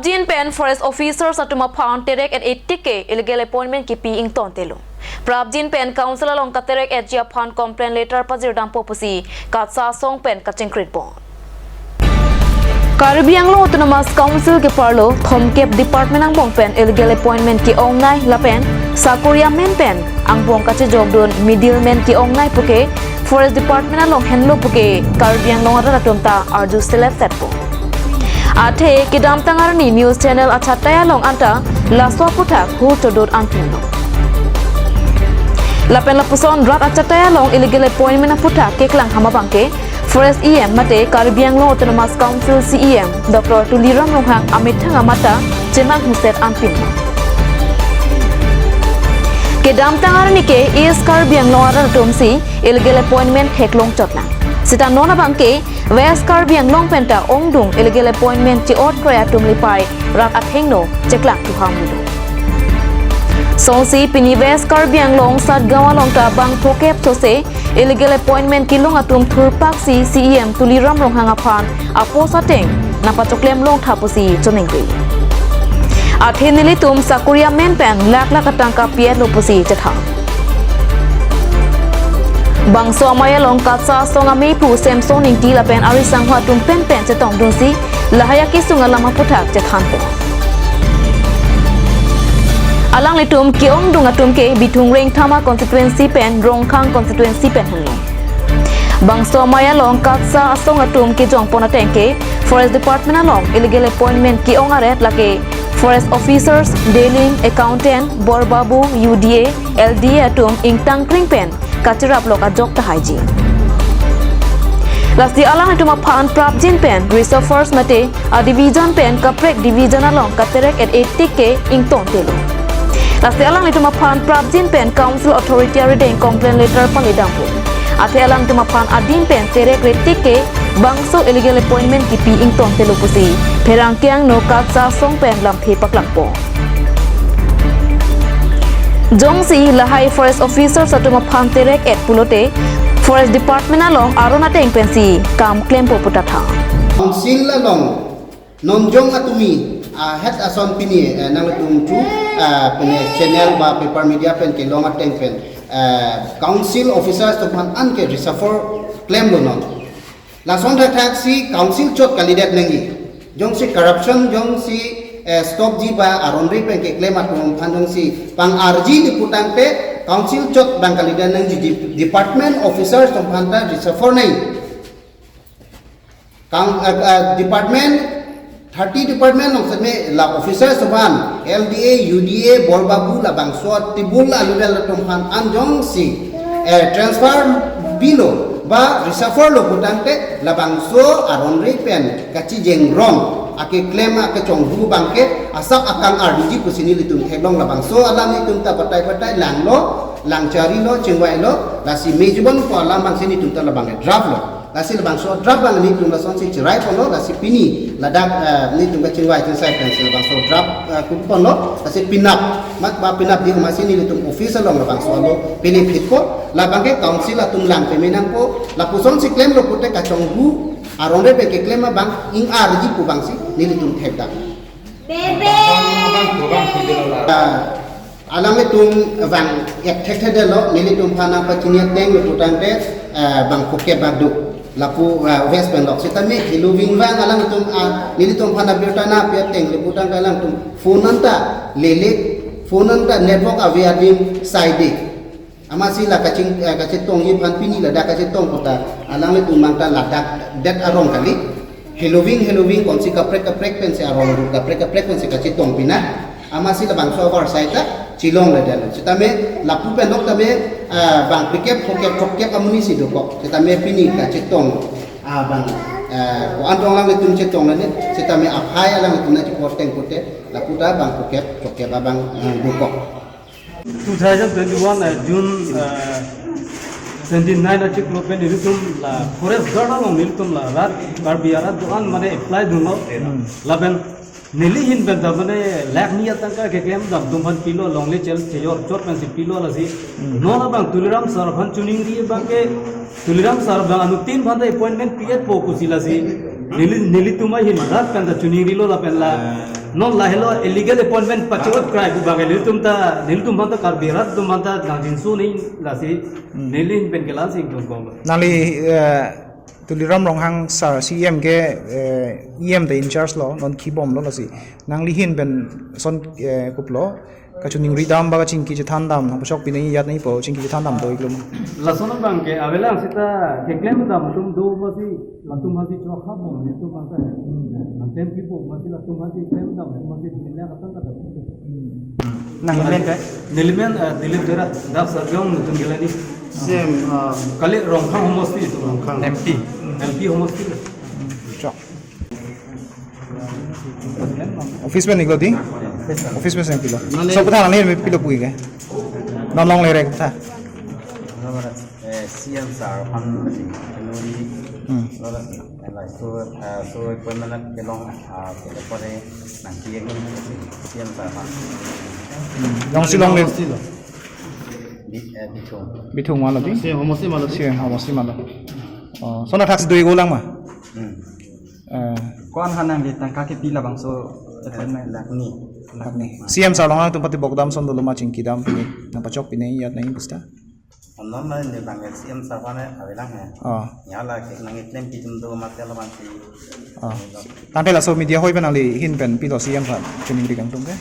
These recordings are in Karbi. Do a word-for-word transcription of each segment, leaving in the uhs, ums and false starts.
Jin pen forest officers atum aphan terek et etik ke illegal appointment kipi ingtontelo. Prapjin pen council along katerek etji aphan complaint letter pajirdampo pusi KATSA asong pen kachingkrit bom. Karbi Anglong Autonomous Council keparlo thomkep department angbong pen illegal appointment ke-ongnei lapen sakori amen pen angbong kachejokdun middleman ke-ongnei puke Forest Department along henlo puke Karbi Anglong arat atum ta arju selet setpo. Athe kedamtang arni news channel achatai along anta laso aputhak hu chodot anpinlo. Lapen lapuson rat achatai along illegal appointment aputhak keklang ham abangke Forest E M mate Karbi Anglong Autonomous Council C E M Doctor Tuliram Ronghang amethang amata chemang huset anpin. Kedamtang arni ke East Karbi Anglong arat atum si illegal appointment theklong chotnang. Sita non abangke West Karbi Anglong penta ongdung illegal appointment chi-ot kroi atum lipai rat athengno cheklang thuham mudo. Sonsi pini West Karbi Anglong Satgaon along ta bang thokep those illegal appointment kelong atum thurpak si C E M Tuliram Ronghang aphan apost ateng nangpachoklem longtha pusi choningri. Athe nelitum sakori amen pen lakh lakh atangka pietlo pusi chethang. Bangso amei along KATSA asong ameipu Samson Ingti lapen ari sangho atum penpen chetongdunsi lahai akesung alam aputhak chethanpo. Alanglitum ke-ongdung atum ke Bithung Rengthama constituency pen Rongkhang constituency pen hanglo. Bangso amei along KATSA asong atum kejongpon ateng ke Forest Department along illegal appointment ke-ong aret lake forest officers, dealing, accountant, borbabu, U D A, L D A atum ingtangkring pen kachirap lok ajok tahaiji. Lasi alanglitum aphan prapjin pen reserve force mate a division pen kaprek division along katerek et etik ke ingtontelo. Lasi alanglitum aphan prapjin pen council authority arideng complaint letter paledampo. Athe alanglitum aphan adim pen terek retik ke bangso illegal appointment kipi ingtontelo pusi Pherangke angno KATSA asong pen lamthe paklangpo. Jongsi lahai forest officers atum aphan terek et pulote Forest Department along aron ateng pensi kam klempo pu ta tha. Council along nonjong atumi ahet ason pini, eh, nangtum chu, eh, pini channel ba paper media pen kelong ateng pen, eh, council officers atum aphan an ke reshuffle klemlo non. Lason thakthak si council chot kalidet nangji. Jongsi corruption, jongsi, eh, stopji ba aron-re pen keklem atum aphan jongsi pang-arji di putangte council chot bang kalidet nangji, di-, department officers atum aphan ta reshuffle nangji. Kang, eh, eh, department, thirty department along setame la officers atum aphan, L D A, U D A, borbabu labangso table a level atum aphan an jongsi, eh, transfer bilo ba reshuffle lo putangte labangso aron-re pen kachijengrong akeklem akechonghu abangke asap akang-arjuji pusi nelitum theklong. Labangso alam nelitum ta batai batai langlo, langcharilo, chingvailo, lasi mejibon ko alam abangsi nelitum ta labang draft lo. Lasi labangso draft abang nelitum lasonsi chiraiponlo, lasi pini ladak, eh, nelitum kachingvai chingsai pensi labangso draft, eh, kuponlo, lasi penap, mat ba penap di amatsi nelitum office along labangso alo pini phitpo, labangke council atum lang peme nangpo, lapusonsi klemlo pute kachonghu aron-re pen keklem abang ing-arji pu abangsi nelitum thekdam. Bebe. Ah, alanglitum vang ek thekthedetlo, nelitum aphan nangpachini ateng lo putangte, ah, bang phokep bak do. Lapu, ah, West Bengal setame Heloving vang alanglitum, ah, nelitum aphan abirta nangpi ateng lo putangte alangtum phone anta lele, phone anta network ave adim saide. Amatsi la kaching, eh, kachetongji aphan pini ladak kachetong puta alanglitum mangta ladak det arong kali. Heloving, Heloving konsi kaprek kaprek pensi arong ru kaprek kaprek pensi kachetong pina. Amatsi labangso avarsai ta chilongledetlo. Setame lapu pen lok tame, eh, bang phlikep, phokep, chokkep amonit si dokok. Setame pini kachetong, ah, bang, eh, ko-an tong alanglitum chetong lene. Setame aphai alanglitum nangchepor ateng pute lapu ta bang phokep, chokkep abang, eh, dokok. Two thousand twenty-one, uh, June, uh, twenty-nine achiklo pen nelitum la forest guard along nelitum la rat Karbi arat do-an mane apply dunlo. Hmm. Lapen neli ahin pen ta mane lakh ni atangka keklem dam atum aphan pilo, longle chel chejor chot pensi pilo lasi. Hmm. Non abang Tuliram sir aphan choningri abangke Tuliram sir abang anuttin aphan ta appointment pi-etpo pusi lasi. Neli, nelitum ahin rat pen ta choningrilo lapen la. Ah. Non lahelo illegal appointment pachot krai pu bang nelitum ta, nelitum bang ta Karbi rat atum bang ta nang jinsu ning lasi Hmm. neli pen kelang sing tum bang. Nangli, eh, Tuliram Ronghang sir C E M ke, eh, E M ta in charge lo, non kibom lo lasi. Nangli ahin pen son, eh, kuplo. Kachiningri dam ba kachingki chethan dam, nang pachok pine iyat nangpo chingki chethan dam do-ik lo ma? Lason abang ke avelang seta keklem dam atum do masi, latum masi chok ha bom nelitum bang ta. Antem pipo masi latum masi klem dam masi nilai katang kata. Nangli men ke? Neli men, eh, Dilip Dera, dak Sarjong nutun gelani. Same, uh, Kali Ronghang homosti itu. Ronghang. M P. M P homosti. Chok. Office pen iklo di? Office pen seng pilo. Nale. So, kuthan nangli pilo pu ke? Non longle re kuthan. Eh, C M sir aphan, January, Hmm. Lora si, eh, la, so, eh, so appointment kelong, ah, pele pore nang kiye ngun C M sir aphan. Hmm. Jongsi longle. Di, eh, Bithung. Bithung malo di? Si, homosti malo di? Si, homosti malo. Oh, so na tax do-ik lo lang ma? Hmm. Eh. Ko-an hanang di tangka kepi labangso appointment? Lakh ni. Lakh ni. C M sir along nangtum pati bok dam son dolo ma chingki dam pine, nang pachok pine iyat nang pusta? Non ma ne bang C M sir aphan avelang he. Oh. Ya la ke nang klem pi atum do mate labang si. Oh. Tangte laso media hoi pen nangli ahin pen pilo C M aphan chiningri kangtung ke?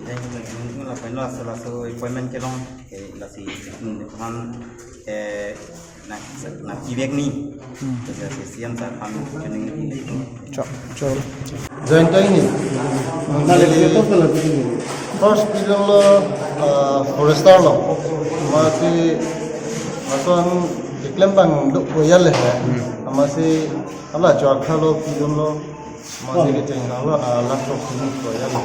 Yang yang lapen laso laso appointment kelong ke lasi, hmm, aphan, eh, nang nang kivek ni. Hmm. Jadi C M sir aphan chiningri. Chok, chok. Join kai ni. Nale, first pilon lo, uh, forester lo. Masi, mason keklem bang do koyal le. Hmm. Masi, ala chok khalo pilon lo. Masi kecheng lo, ah, lakh sok sini koyal le.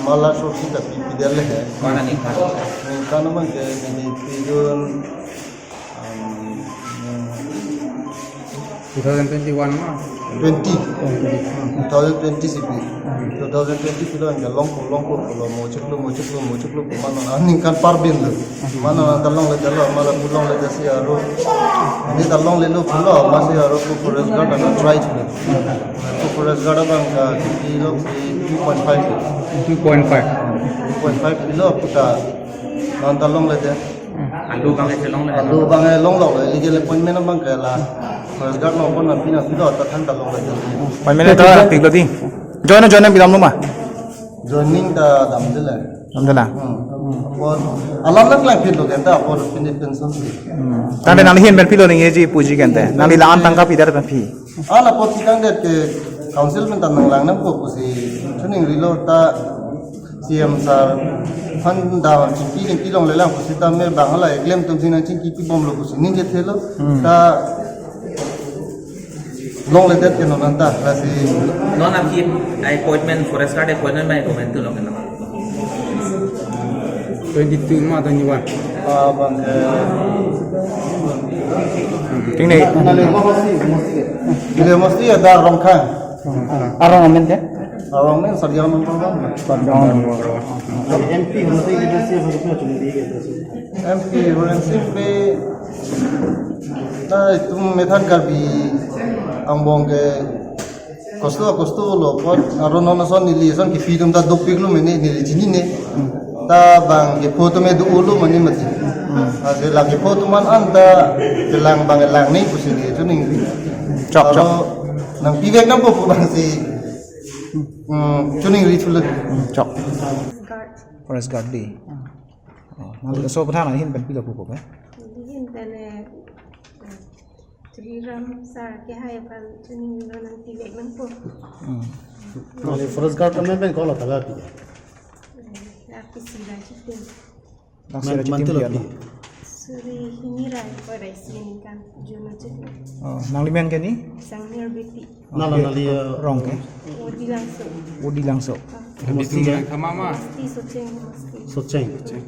Mala sok sita pi pidel le. Kona ningkan? Ningkan mang ke ni pilon, um, Two thousand twenty-one ma? Twenty. Twenty. Two thousand twenty si pi. Two thousand twenty pilo nang longpo, longpo, pulo, mochuklo, mochuklo, mochuklo, pu mano, ah, ningkan parbin lo. Mano, ah, ta longle, ta lo, mala pu longle, ta si aro. Ni ta longlelo pulo, masi aro pu forest guard ana try thulo. Pu forest guard abang ke kilo si two point five. Two point five. Two point five kilo puta. Nang ta longle ta. Alo bang ke longle. Alo bang ke longle, illegal appointment bang ke la. Forest guard lo pon na pina pilo ta than ta longle. Appointment ta piklo di. Join, join bilam lo ma? Joining ta damde le. Damde la. Hmm. Apot alam na klang pilo kenta apot pini pension. Hmm. Tangte nangli ahin pen pilo ningjeji puji kente. Nangli la-an tangka pidar pen pi. Ala apot si kangdet ke council pen ta nang lang nangpo pusi chiningrilo ta C M sir aphan da chingki chingki longle lang pusitame bang hala eklem atum si nang chingki pibomlo pusi ningje thelo. Hmm. Ta longledet ke non anta lasi. Non aphi appointment, forest guard appointment mai komen tu lo ke non? Twenty-two ma twenty-one. Ah, bang, eh. Ting ni. Nale, mosti, mosti. Nale, mosti ya da Ronghang. Arong amen ke? Arong men Sarjong number one. Sarjong number one. M P homosti ke si homosti chunidi ke si. M P homosti pe na itum methan Karbi angbong ke kosto kosto lo apot aro non ason neli ason kipi atum ta dopik lo mene neli chinine. Ta bang kepho atum do lo mane mati. Ase la kepho atum an anta kelang bang lang ni pusi neli chiningri. Chok, aro chok. Nang pivek nangpo pu bang si, hmm, chiningri thulo. Chok. Forest guard. Forest guard di. Oh, nangli so pathan ahin pen pilo pupo ke? Ahin pen, eh, Tuliram sir kehai aphan chinilo nang pivek nangpo. Hmm. Nangli forest guard amen pen ko-an ta lapi? Eh, lapi si Rajiv Ding. Laksi Rajiv Ding mantu lapi? Suri hini ra ko rai si ningkan June chit. Oh, nangli men ke ni? Sangner Biti. Nala, okay. Nali, eh, Rong ke? Odi Langso. Odi Langso. Ah. Mosti ya? Mosti Socheng, mosti. Socheng. Socheng.